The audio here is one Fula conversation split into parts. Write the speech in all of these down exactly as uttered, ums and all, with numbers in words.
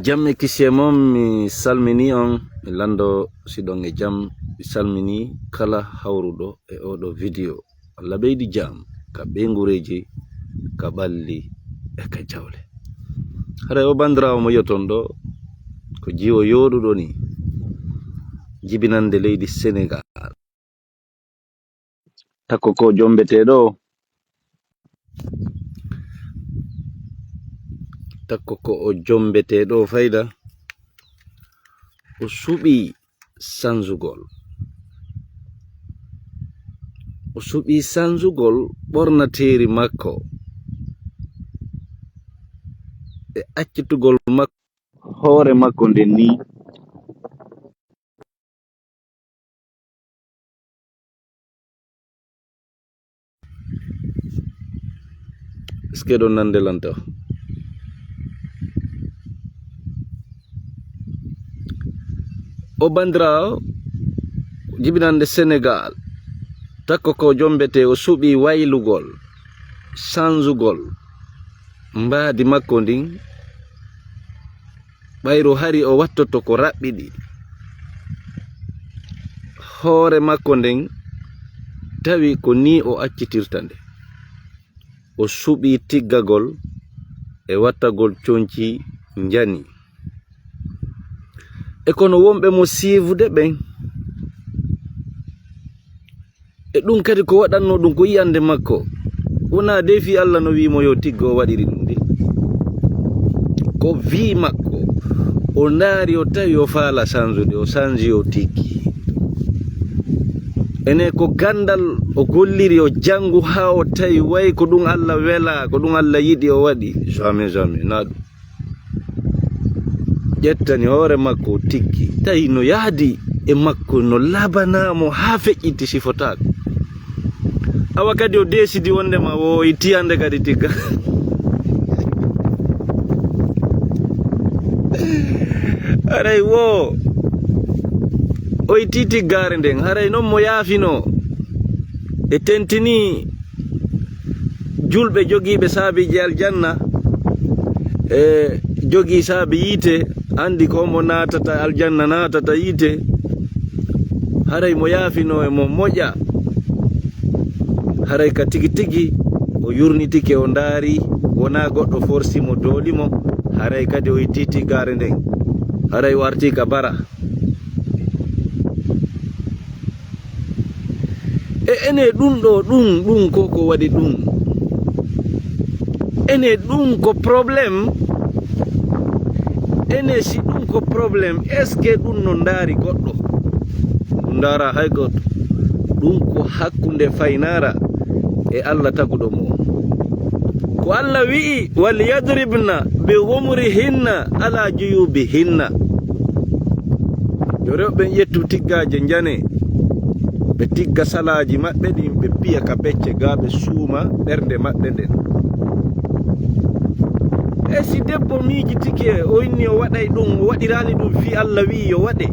Jam e kisiyee mon, mi salminii on, mi lanndo si ɗon e jam, mi salminii kala hawruɗo e ooɗoo vidio. Allah ɓeydi jam ka ɓeynguureeji, ka ɓalli e ka jawle. Haray o banndiraawo mo yi'oton ɗoo, ko jiwo yooɗuɗo nii, jibinannde leydi Senegaal. Takko ko o jommbetee ɗoo. Takko ko o jommbetee ɗoo fayda. O suɓii sanzugol. O suɓii sanzugol ɓornateeri makko e accitugol makko hoore makko nden nii. Est-ce que ɗon nande lan taw? O banndiraawo jibinannde Senegaal, takko ko jommbetee, o suɓii waylugol, sanzugol mbaadi makko ndin, ɓayru hari o wattoto ko raɓɓiɗi hoore makko nden, tawi ko nii o accitirta nde. O suɓii tiggagol e wattagol conci njani. E kono wonɓe mo siivude ɓen, e ɗum kadi ko waɗatnoo ɗum ko yiyannde makko. Wonaa dey fii Alla no wi'i mo yo tiggo, o waɗiri ɗum de. Ko vie makko. O ndaari, o tawi o faala sanzude, o sanzi, o tiggi. Ene ko ganndal o golliri, o janngu haa o tawi way ko ɗum Alla welaa, ko ɗum Alla yiɗi o waɗi. Jamais, jamais, naa ɗum. Ƴettani hoore makko o tiggi, tawi no yahdi e makko, no labanaa mo haa feƴƴiti, sifotaako. Awa kadi o deesidi wonndema o itti hannde kadi tigga. Haray wo o itti tiggaare nden, haray non mo yaafinoo. E tentinii julɓe jogiiɓe saabiiji aljanna, e jogii saabi yiite, anndi ko mo naatata aljanna, naatata yiite. Haray mo yaafinoo e mo moƴƴa. Haray ka tigi tigi o yurnitike, o ndaari, wonaa goɗɗo forsi mo, dooli mo. Haray kadi o itti tiggaare nden. Haray o artii ka bara. E ene ɗum ɗo, ɗum, ɗum ko ko waɗi ɗum. Ene ɗum ko problème. Ene si ɗum ko problème, est-ce que ɗum no ndaari goɗɗo? Ɗum ndaara hay goɗɗo. Ɗum ko hakkunde faynaara e Allah taguɗo mo. Ko Allah wi'i, "Wal yadribna bi humurihinna ala juyubihinna." Yo rewɓe ɓen ƴettu tiggaaje njane, ɓe tigga salaaji maɓɓe ɗin, ɓe piya ka becce gaa, ɓe suuma ɓernde maɓɓe nden. E si debbo miijitike, o inni o waɗay ɗum, o waɗiraali ɗum fii Allah wi'i yo waɗe,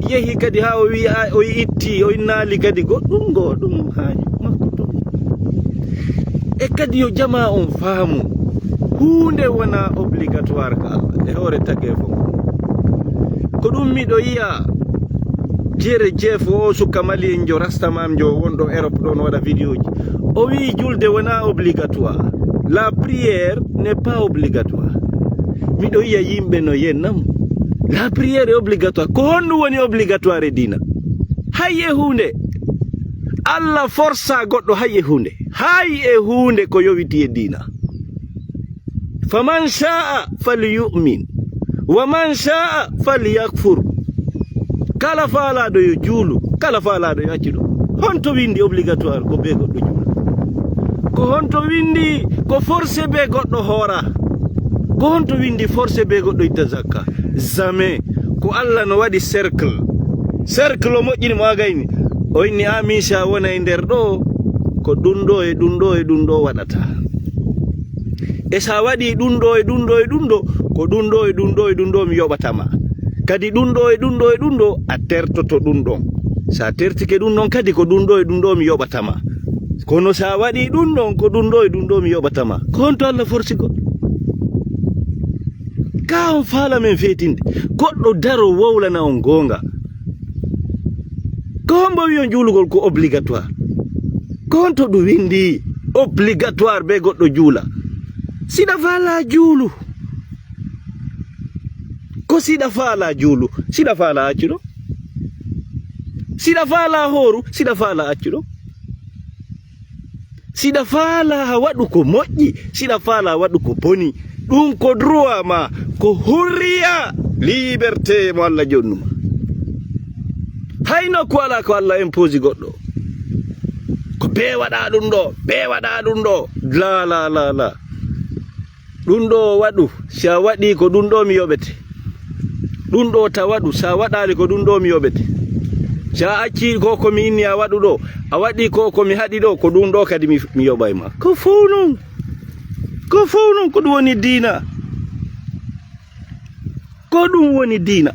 yehi kadi haa o wi'i a-, o itti, o innaali kadi goɗɗum, ngo ɗum haaju makko ɗum. E kadi yo jamaa on faamu, huunde wonaa obligatoire ka Allah e hoore tageefo ngon. Ko ɗum miɗo yi'a Jere Jeef o, suka Maliyenjo, Rastamamjo, wonɗo Europe ɗon waɗa vidéoji. O wi'i julde wonaa obligatoire. La prière n'est pas obligatoire. Miɗo yi'a yimɓe no yennam. La prière est obligatoire. Ko honɗum woni obligatoire e diina? Hay e huunde. Allah forsa goɗɗo hay e huunde. Hay e huunde ko yowiti e diina. Faman sha'a falyu'min, wa man sha'a falyakfur. Kala faalaaɗo yo juulu, kala faalaaɗo yo accu ɗum. Honto windi obligatoire ko bee goɗɗo juula? Ko honto windi ko forcé bee goɗɗo hoora? Ko honto windi forcé bee goɗɗo itta zakka? Jamais. Ko Allah no waɗi cercle. Cercle o moƴƴini mo, a gayni. O inni, a Miisa, wona e nder ɗo, ko ɗum ɗo e ɗum ɗo e ɗum ɗo waɗata. E sa waɗi ɗum ɗo e ɗum ɗo e ɗum ɗo, ko ɗum ɗo e ɗum ɗo e ɗum ɗo mi yoɓata ma. Kadi ɗum ɗo e ɗum ɗo e ɗum ɗo, a tertoto ɗum ɗon. Sa tertike ɗum ɗon kadi, ko ɗum ɗo e ɗum ɗo mi yoɓata ma. Kono sa waɗi ɗum ɗon, ko ɗum ɗo e ɗum ɗo mi yoɓata ma. Ko honto Allah forsi goɗɗo? Ka on faala men feetinde, goɗɗo daro wowlana on goonga. Ko hombo wi on juulugol ko obligatoire? Ko honto ɗum windi obligatoire be goɗɗo juula? Siɗa faala juulu. Ko siɗa faala juulu, siɗa faala accuɗo. Siɗa faala hooru, siɗa faala accuɗo. Siɗa faala waɗu ko moƴƴi, siɗa faala waɗu ko boni. Ɗum ko droit ma, ko hurriya, liberté mo Allah jonnuma. Hay nokku alaa ko Allah imposi goɗɗo. Ko be waɗa ɗum ɗo, be waɗa ɗum ɗo. La, la, la, la. Ɗum ɗo waɗu, si a waɗi ko ɗum ɗo mi yoɓete. Ɗum ɗo ta waɗu, si a waɗaali ko ɗum ɗo mi yoɓete. Si a acci ko ko mi inni a waɗu ɗo, a waɗi ko ko mi haɗi ɗo, ko ɗum ɗo kadi mi, mi yoɓay ma. Ko fow non. Ko fow non ko ɗum woni diina. Ko ɗum woni diina.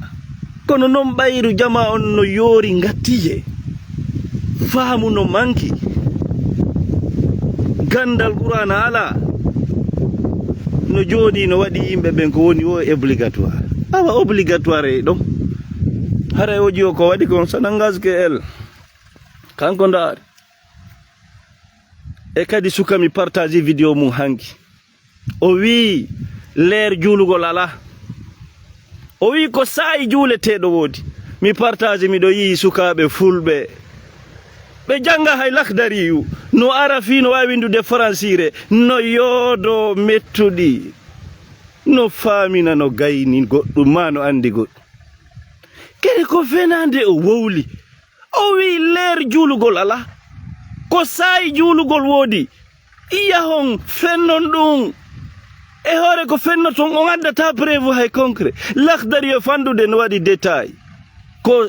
Kono non ɓayru jama on no yoori ngattiije. Faamu no manki. Gandal Qur'aana alaa. No jooɗi no waɗi yimɓe ɓen ko woni o obligatoire. Awa obligatoire e ɗon. Haray o jiyo ko waɗi kon, ça n'engage que elle. Kanko ndaari. E kadi suka mi partage vidéo mum hanki. O wii leer juulugol alaa. O wii ko saa'i juuleteeɗo woodi. Mi partage, miɗo yi'i sukaaɓe fulɓe. Ɓe jannga hay Lakhdariyu. No ara fii no waawi winndude faransiire. No yoodo mettuɗi. No faamina no gayni goɗɗum maa no anndi goɗɗum. Kadi ko fenaande o wowli. O wii leer juulugol alaa. Ko saa'i juulugol woodi. Yahon fennon ɗum. E hoore ko fennoton on addata preuve hay concret. Lakhdari e fandude no waɗi détail. Ko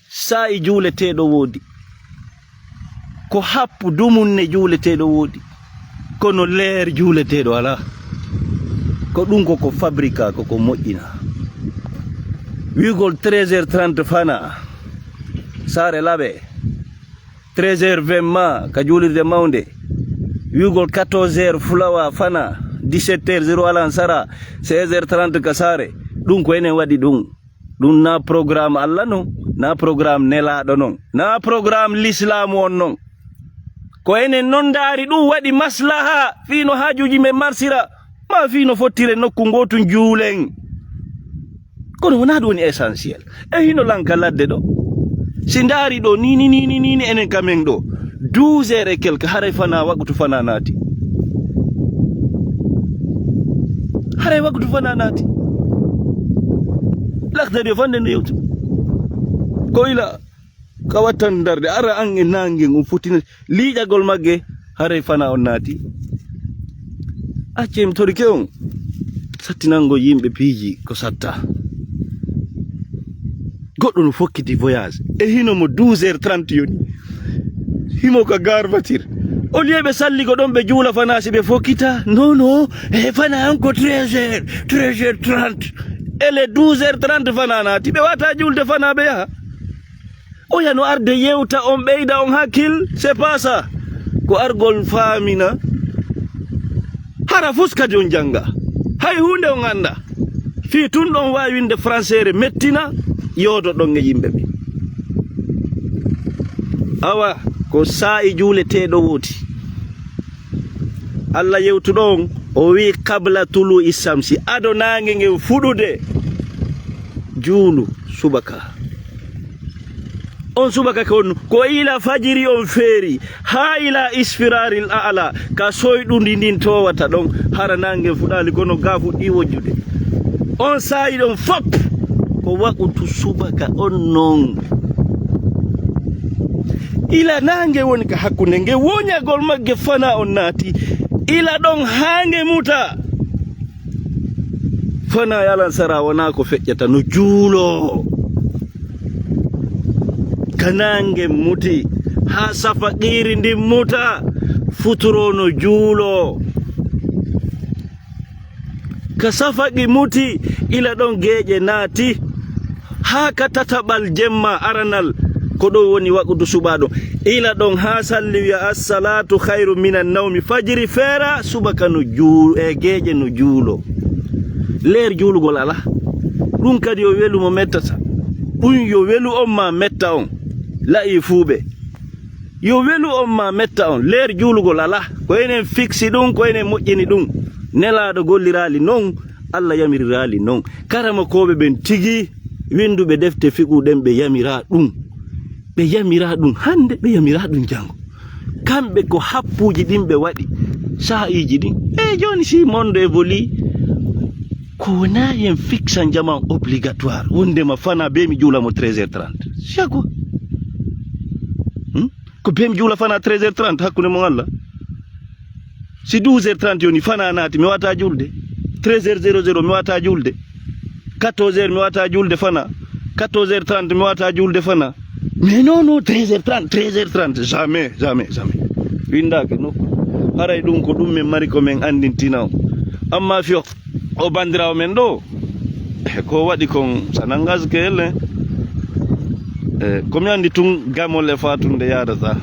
saa'i juuleteeɗo woodi. Ko happu dumunne juuleteeɗo woodi. Kono leer juuleteeɗo alaa. Ko ɗum ko ko fabrika, ko ko moƴƴina. Wi'ugol treize heures trente fana. Saare laɓe. Treize heures vingt ma ka juulirde mawnde. Wi'ugol quatorze heures fulawa fana. Dix-sept heures zéro alansara. Seize heures trente ka saare. Ɗum ko enen waɗi ɗum. Ɗum na programme Allah non, na programme nelaaɗo non, na programme lislaamu on non. Ko enen non ndaari ɗum waɗi maslaha fii no haajuuji men marsira, maa fii no fottire nokku ngootun juulen. Kono wonaa ɗum woni essentiel. E hino lanka ladde ɗo. Si ndaari ɗo, ni, ni, ni, ni, ni, ni, enen ka men ɗo. Douze heures et quelque, haray fana wakutu fana naati. Haray wakutu fana naati. Lakhdari yo fande nde yewtu. Ko ila ka wattan darde, ara an e nangen on fottina liiƴagol magge, haray fana on naati. Accee mi torike on sattinango yimɓe piiji ko satta. Goɗɗo no fokkiti voyage. E hino mo douze heures trente yoni. Himo ka gare voiture. Au lieu ɓe salli ko ɗon ɓe juula fana si ɓe fokkita. Non, non. E fana an ko treize heures, treize heures trente. Ele douze heures trente fana naati. Ɓe wata juulde fana ɓe yaha. Oya no arde yewta on ɓeyda on hakkil. C'est pas ça. Ko argol faamina. Hara fus kadi on jannga. Hay huunde on annda. Fii tun ɗon waawi winde françaire mettina, yoodo ɗon e yimɓe ɓe. Awa, ko saa'i juuleteeɗo woodi. Allah yewtuɗo on, o wi'i, "Qabla tulu'i shamsi, ado naange ngen fuɗude, juulu subaka." On subaka kon, ko ila fajiri on feeri, haa ila isfiraril a'la, ka soyɗundi ndin towata ɗon, hara naange fuɗaali, kono ga fuɗɗi wojjude. On saa'i ɗon fop, ko waqutu subaka on non. Ila naange woni ka hakkunde, nge woñagol magge fana on naati. Ila ɗon haa nge muta. Fana yalan sara wonaa ko feƴƴata, no juuloo. Ka naange muti, haa safaqiiri ndin muta, futuro no juuloo. Ka safaqi muti, ila ɗon geeƴe naati, haa ka tataɓal jemma aranal, ko ɗon woni waqutu suɓaaɗo. Ila ɗon haa salli wi'a, "Assalatu khairu minan nawmi." Fajiri feera, subaka no juu-, e geeƴe no juuloo. Leer juulugol alaa. Ɗum kadi yo welu mo mettata. Ɗum yo welu on ma metta on. La'i fuuɓe. Yo welu on ma metta on. Leer juulugol alaa. Ko enen fiksi ɗum, ko enen moƴƴini ɗum. Nelaaɗo golliraali non, Allah yamiriraali non. Karamokooɓe ɓen tigi, winnduɓe defte fiqhu ɗen, ɓe yamiraa ɗum. Ɓe yamiraa ɗum hannde, ɓe yamiraa ɗum janngo. Kamɓe ko happuuji ɗin ɓe waɗi, saa'iiji ɗin. E jooni, si monde évolue, ko wonaa en fiksan jaman obligatoire, wondema fana be mi juula mo treize heures trente. Chaque Hmm? Ko be mi juula fana treize heures trente hakkunde mon Allah. Si douze heures trente yoni fana naati, mi wata juulde. Treize heures zéro zéro, mi wata juulde. Quatorze heures, mi wata juulde fana. Quatorze heures trente, mi wata juulde fana. Mais non, non, treize heures trente, treize heures trente, jamais, jamais, jamais. Windaaki nokku. Haray ɗum ko ɗum min mari ko min anndintina on. Amma fiyo, o banndiraawo men ɗo, e ko waɗi kon, ça n'engage que elle, hein. E, ko mi anndi tun gamol e fatunde yaadata.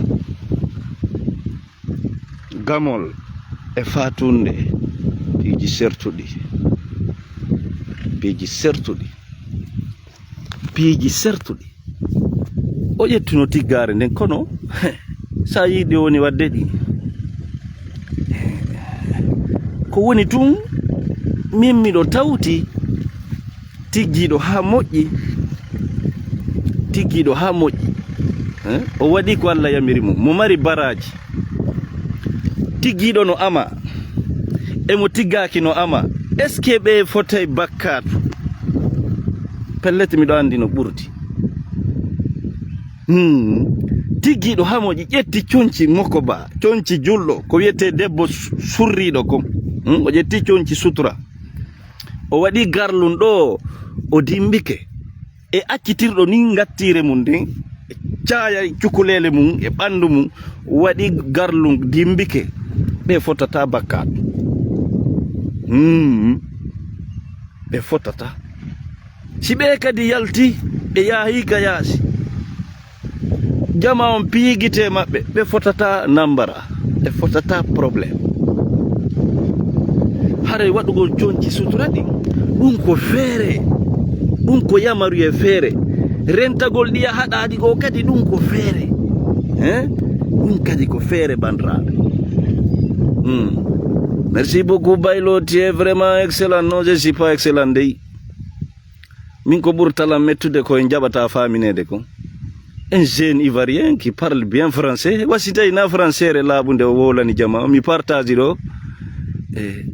Gamol e fatunde, piiji sertuɗi, piiji sertuɗi, piiji sertuɗi. O ƴettuno tiggaare nden, kono sa yiɗi woni wadde ɗi. Ko woni tun, min miɗo tawti tiggiiɗo haa moƴƴi, tiggiiɗo haa moƴƴi. Eh? O waɗi ko Allah yamiri mo, mo mari baraaji. Tiggiiɗo no ama, e mo tiggaaki no ama. Est-ce que ɓe fotay bakkaatu? Pellet, miɗo anndi no ɓurdi. Hmm. Tiggiiɗo haa moƴƴi ƴetti conci moko ba, conci julɗo, ko wiyetee debbo su-, surriiɗo kon. Hmm? O ƴetti conci sutura. O waɗi garlun ɗo, o dimbike. E accitirɗo ni ngattiire mum nden, caaya cukuleele mum e ɓanndu mum, waɗi garlun dimbike. Ɓe fotata bakkaatu. Hmm. Ɓe fotata. Si ɓe kadi yalti, ɓe yaahi ka yaasi. Jama on piigite maɓɓe, ɓe fotata nambara, ɓe fotata problème. Haray waɗugol conci sutura ɗin, ɗum ko feere, ɗum ko yamaruye feere. Rentagol ɗiya haɗaaɗi goo kadi, ɗum ko feere. Hein? Ɗum kadi ko feere, banndiraaɓe. Hmm. Merci beaucoup, Baylo, tu es vraiment excellent. Non, je suis pas excellent, dey. Min ko ɓurtalam mettude ko en jaɓata faamineede kon. Un jeune ivoirien qui parle bien français, wa si tawi na français re laaɓunde o wowlani jama, mi partage ɗo. Eh,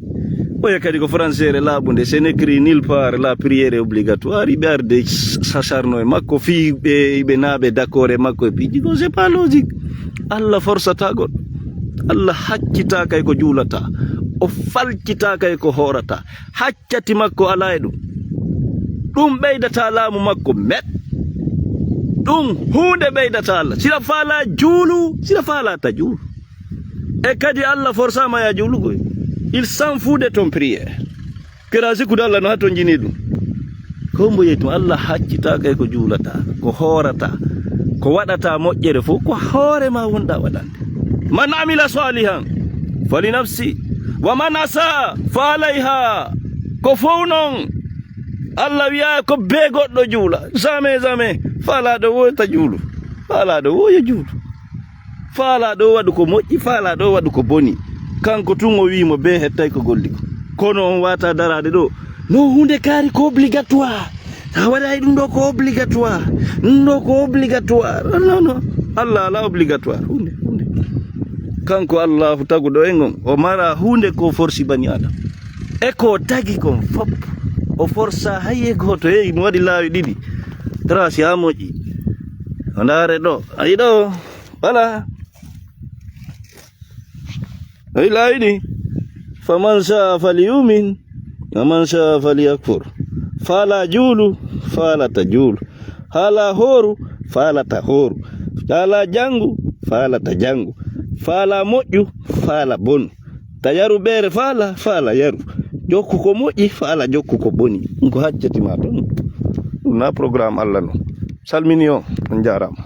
oya kadi ko français re laaɓunde, c'est écrit nulle part, la prière est obligatoire, iɓe arde s-, sasarno e makko, fii ɓe, iɓe naaɓe d'accord e makko e piiji ko, c'est pas logique. Allah forsata goɗɗo. Allah haccitaaka e ko juulata. O falcitaaka e ko hoorata. Cati makko alaa e ɗum. Ɗum ɓeydataa laamu makko met. Ɗum huunde ɓeydataa Allah. Sira faalaa juulu, sira faalaa ta juulu. E kadi Allah forsaama ya juulugo. Il s'en fout de ton prière. Kera sikkude Allah no haa to njini ɗum. Ko mbo yehi ɗum Allah haccitaaka e ko juulataa, ko hoorataa, ko waɗataa moƴƴere fof, ko hoore ma wonɗaa waɗande. Man amila salihan fali nafsi, wa man asa fa alayha. Ko fof noon, Allah wiyaa ko bee goɗɗo juula. Jamais, jamais. Faalaaɗo woo ta juulu. Faalaaɗo woo yo juulu. Faalaaɗo waɗu ko moƴƴi, faalaaɗo waɗu ko boni. Kanko tun o wi'i mo bee hettay ko golli ko. Kono on waata daraade ɗo. No huunde kaari ko obligatoire. A waɗay ɗum ɗo ko obligatoire. Ɗum ɗo ko obligatoire. Non, non. Allah alaa obligatoire. Huunde, huunde. Kanko Allahu taguɗo en on, o mara huunde ko forsi bani Adam. E ko tagi kon fop, o forsa hay e gooto. Hey, mi waɗi laawi ɗiɗi. Trasi haa moƴƴi. O ndaare ɗo. Ayi ɗo. Voilà. Ayi laawi ɗi. Faman saa falyumin. Wa man saa falyakfur. Faalaa juulu, faalaa ta juulu. Haalaa hooru, faalaa ta hooru. Haalaa janngu, faalaa ta janngu. Faalaa moƴƴu, faalaa bonu. Ta yaru ɓeere, faalaa, faalaa yaru. Jokku ko moƴƴi, faalaa jokku ko boni. Ɗum ko haccati ma toon. Ɗum na programme Allah noon. Salmini on, on njaaraama.